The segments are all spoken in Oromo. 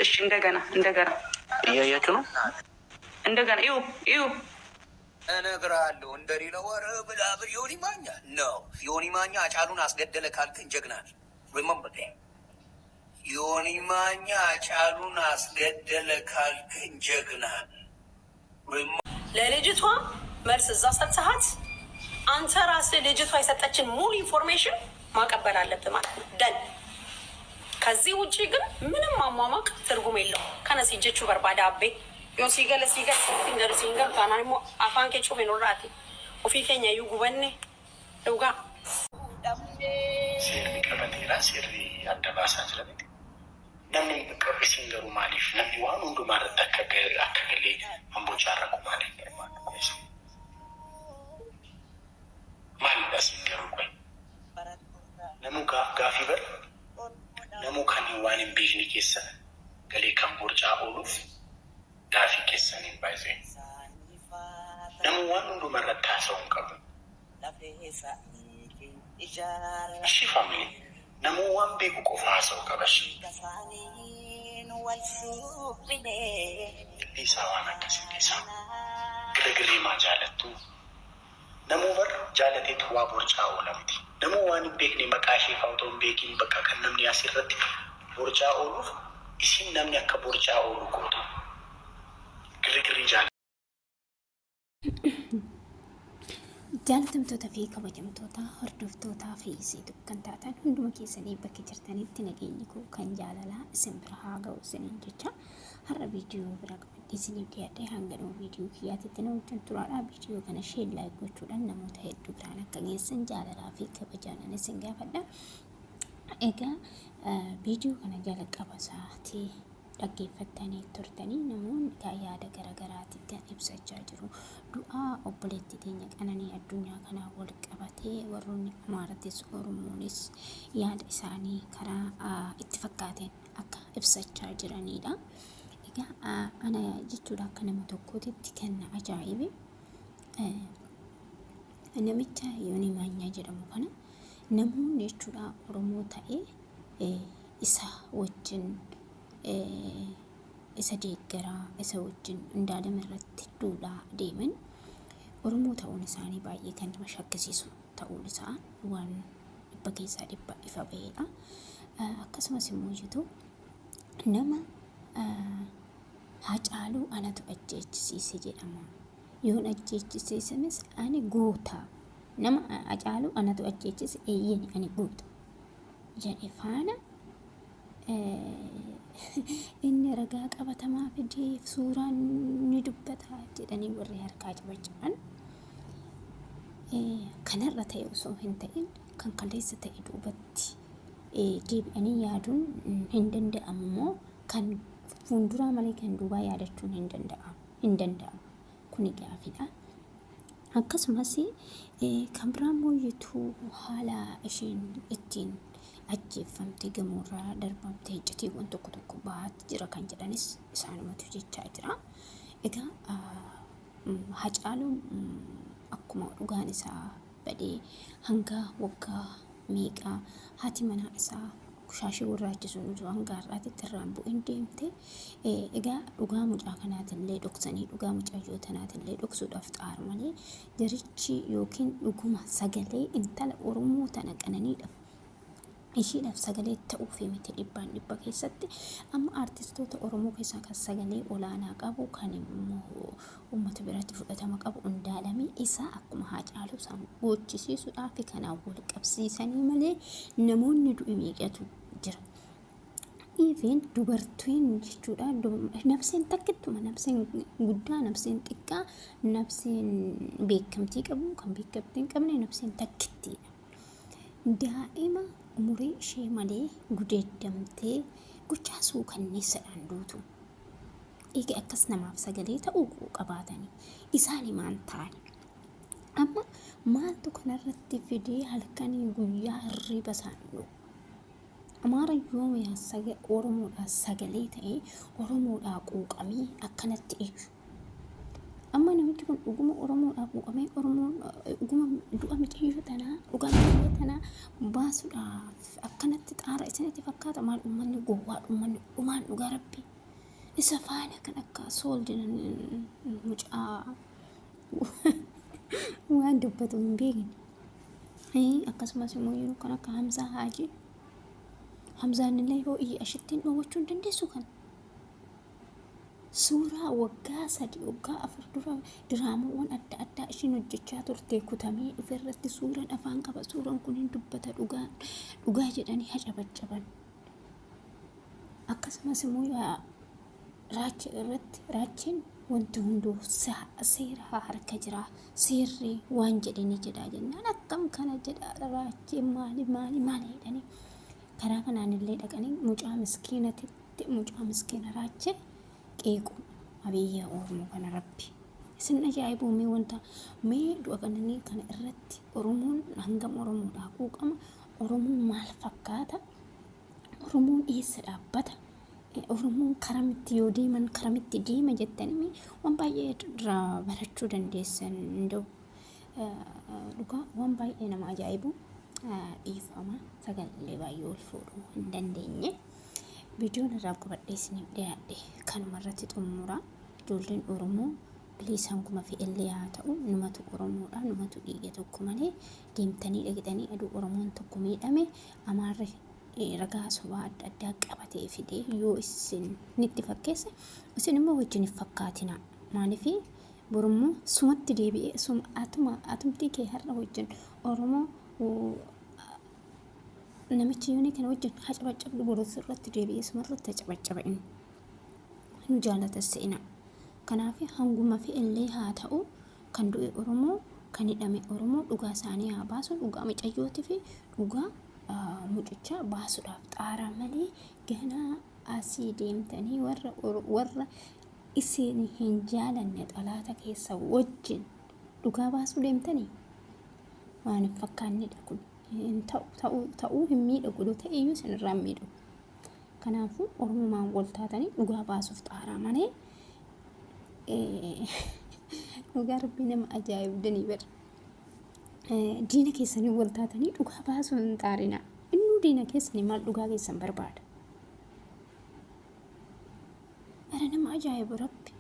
እሺ እንደገና እንደገና እያያችሁ ነው። እንደገና እዩ እዩ። እነግርሃለሁ እንደሌላው ኧረ ብላ ብል ዮኒ ማኛ ነው። ዮኒ ማኛ አጫሉን አስገደለ ካልከኝ ጀግና ነህ። Remember that። ዮኒ ማኛ አጫሉን አስገደለ ካልከኝ ጀግና ነህ። ለልጅቷ መልስ እዛ ሰጥተሃት አንተ ራስህ ልጅቷ የሰጠችን ሙሉ information ማቀበል አለብህ ማለት ነው። Done። ከዚህ ውጭ ግን ምንም ማሟሟቅ ትርጉም የለውም። Kana si jechuu barbaada abbee yoo sii gala sii gala siin siin galu taanaan immoo afaan kee cufe nurraati ofii keenya iyyuu gubanne dhugaa. Seerri qabateera, seerri adda baasaa jira miti. Namni isin garuu maaliif namni waan hundumaa irratti akka galee hambocaa rakkoo maaliif barbaadu? Maalidha isin garuu qoy? Namuu gaafii bara namuu kan waan hin beekne keessa galee kan borcaa ooluuf gaafii keessan hin baay'isee. Namuu waan hundumaa irratti haasa'uu hin qabu. Ishii family, namuu waan beeku qofa haasa'uu qaba ishii. Dhiisaa, waan akkasii dhiisaa. Girgirrii maa jaalattu? Namuu bar jaalateetu waa borcaa oola miti. Namuu waan hin beekne maqaa ishee fa'aa otoo hin beekin bakka kan namni asirratti borcaa ooluuf isin namni akka borcaa oolu gootu. Girgirrii jaalatu. Jaalatamtoota fi kabajamtoota hordoftootaa fi isiitu kan taatan hunduma keessanii bakka jirtanitti nageenyi koo kan jaalalaa isin bira haa ga'u isiniin jecha, har'a viidiyoo bira qabadhee isiniif dhiyaadhe. Hanga dhuma viidiyoo kiyyaatitti na wajjin turaadha. Viidiyoo kana share, like gochuudhaan namoota hedduu biraan akka geessan jaalalaa fi kabajaanan isin gaafadha. Egaa viidiyoo kana jalqaba isaatii dhaggeeffattanii turtanii, namoonni yaada garaagaraatiin kan ibsachaa jiru. Du'aa obboleettii teenya Qananii Addunyaa kanaa wal qabatee warroonni Amaarattis Oromoonis yaada isaanii karaa itti fakkaateen akka ibsachaa jiranidha. Egaa ana jechuudha akka nama tokkootitti kan na ajaa'ibe namicha Yoonii Maanyaa jedhamu kana namoonni jechuudha Oromoo ta'ee isa wajjin isa deeggaraa, isa wajjin Indaalem irratti duulaa deeman Oromoo ta'uun isaanii baay'ee kan nama shakkisiisu ta'uun isaa waan dhibba keessaa dhibba ifa bahedha. Akkasumas immoo jitu nama Hacaaluu anatu ajjeechisiise jedhama. Yoon ajjeechisiisames ani goota. Nama Hacaaluu anatu ajjeechise, eeyyeen ani goota jedhe faana inni ragaa qabatamaa fidee suuraan ni dubbata jedhanii warri harkaa cabacaban kanarra ta'e osoo hin ta'in kan kaleessa ta'e duubatti deebi'anii yaaduun hin danda'amu moo kan fuulduraa malee kan duubaa yaadachuun hin danda'amu hin danda'amu? Kuni gaafiidha. Akkasumas kan biraa mooyyituu haala isheen ittiin ajjeeffamte, gamoorraa darbamte, iccitiiwwan tokko tokko bahaatti jira kan jedhanis isaanumatu jechaa jira. Egaa Hacaaluun akkuma dhugaan isaa badee hanga waggaa meeqaa haati manaa isaa shaashii gurraachi sun osoo hanga har'aatitti irraan bu'in deemte. Egaa dhugaa mucaa kanaatillee dhoksanii, dhugaa mucayyoo tanaatillee dhoksuudhaaf xaaru malee, jarichi yookiin dhuguma sagalee intala Oromoo tana Qananiidhaaf ishiidhaaf sagalee ta'uufi miti. Dhibbaan dhibba keessatti amma artistoota Oromoo keessaa kan sagalee olaanaa qabu, kan immoo uummata biratti fudhatama qabu Undaalamii isaa akkuma Haacaaluu isaan gochisiisuudhaaf kanaan wal qabsiisanii malee namoonni du'e meeqatu jira. Even dubartiin jechuudha nabseen takkittuma, nabseen guddaa, nabseen xiqqaa, nabseen beekamtii qabu, kan beekamtii hin qabne, nabseen takkittiidha. Daa'ima umurii ishee malee gudeeddamtee gochaa suukanneessaadhaan duutu. Egaa akkas namaaf sagalee ta'uu qabaatanii isaan himaan ta'ani. Amma maaltu kanarratti fidee halkanii guyyaa hirriba isaan dhugu? Amaara yoom Oromoodhaa sagalee ta'ee, Oromoodhaa quuqamee akkanatti iyyu? Amma namichi kun dhuguma Oromoodhaa quuqamee, Oromoon dhuguma du'a mucayyoo tanaa, dhugaa mucayyoo tanaa baasuudhaaf akkanatti xaara isinitti fakkaata? Maal uummanni gowwaa, uummanni dhumaan, dhugaa rabbi. Isa faana kan akka sooldinan mucaa waan dubbatu hin beekne. Akkasumas immoo yeroo kan akka Hamzaa Haajii. Hamzaan illee yoo iyya ashittiin dhoowwachuu hin dandeessu kan. Suuraa waggaa 3 waggaa 4 dura diraamawwan adda addaa ishiin hojjechaa turte kutamee dhufe irratti suuraan afaan qaba suuraan kun hin dubbata dhugaa dhugaa jedhanii hacabaccaban. Akkasumas immoo raacha irratti raacheen wanti hunduu seera harka jira seerri waan jedhe ni jedha jennaan akkam kana jedha raacheen maali maali maali jedhanii karaa kanaan illee dhaqanii mucaa miskiinatti mucaa miskiina raachee qeequ abiyya Oromoo kana rabbi isin ajaa'ibuu mee wanta mee du'a qananii kana irratti Oromoon hangam Oromoodhaa quuqama Oromoon maal fakkaata Oromoon eessa dhaabbata Oromoon karamitti yoo deeman karamitti deema jettanii waan baay'ee irraa barachuu dandeessan danda'u dhugaa waan baay'ee nama ajaa'ibu dhiifama sagalee baay'ee ol fuudhuu hin dandeenye. Viidiyoon irraa qabadhee isiniif dhiyaadhe kanuma irratti xumura. Ijoolleen Oromoo biliis hanguma fe'ellee haa ta'u numatu Oromoodha numatu dhiiga tokko malee deemtanii dhaqxanii aduu Oromoon tokko miidhame Amaarri ragaa sobaa adda addaa qabatee fidee yoo isin nitti fakkeesse isin immoo wajjin hin fakkaatina. Maaliif borummoo sumatti deebi'ee suma atuma atumtii kee har'a wajjin Oromoo namichi yoonii kana wajjin hacabacabdu boru sirratti deebi'ee sumarratti hacabacaba inni. Nu jaalata se'ina. Kanaaf hanguma fe'ellee haa ta'u kan du'e Oromoo kan hidhame Oromoo dhugaa isaanii haa baasu dhugaa mucayyootii fi dhugaa mucichaa baasuudhaaf xaaraa malee ganaa asii deemtanii warra warra isin hin jaalanne xalaata keessa wajjin dhugaa baasuu deemtanii waan hin fakkaannedha kun. Hin ta'u ta'uu ta'uu hin miidhagu yoo ta'e iyyuu isin irraa hin miidhagu. Kanaafuu Oromumaan wal taatanii dhugaa baasuuf xaaraa malee dhugaa rabbii nama ajaa'ibdanii bar. Diina keessanii wal taatanii dhugaa baasuu hin xaarinaa. Innuu diina keessanii maal dhugaa keessan barbaada? Ara nama ajaa'ibu rabbi.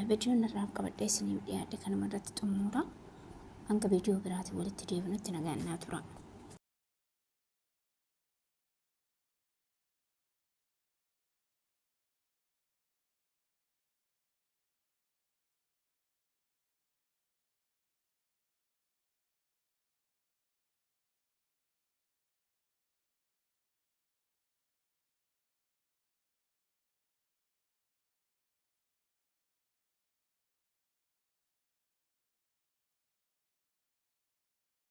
Viidiyoon irraaf qabadhee isiniif dhiyaadhe kanuma irratti xumura. Hanga viidiyoo biraatiin walitti deebinutti nagaan naa tura.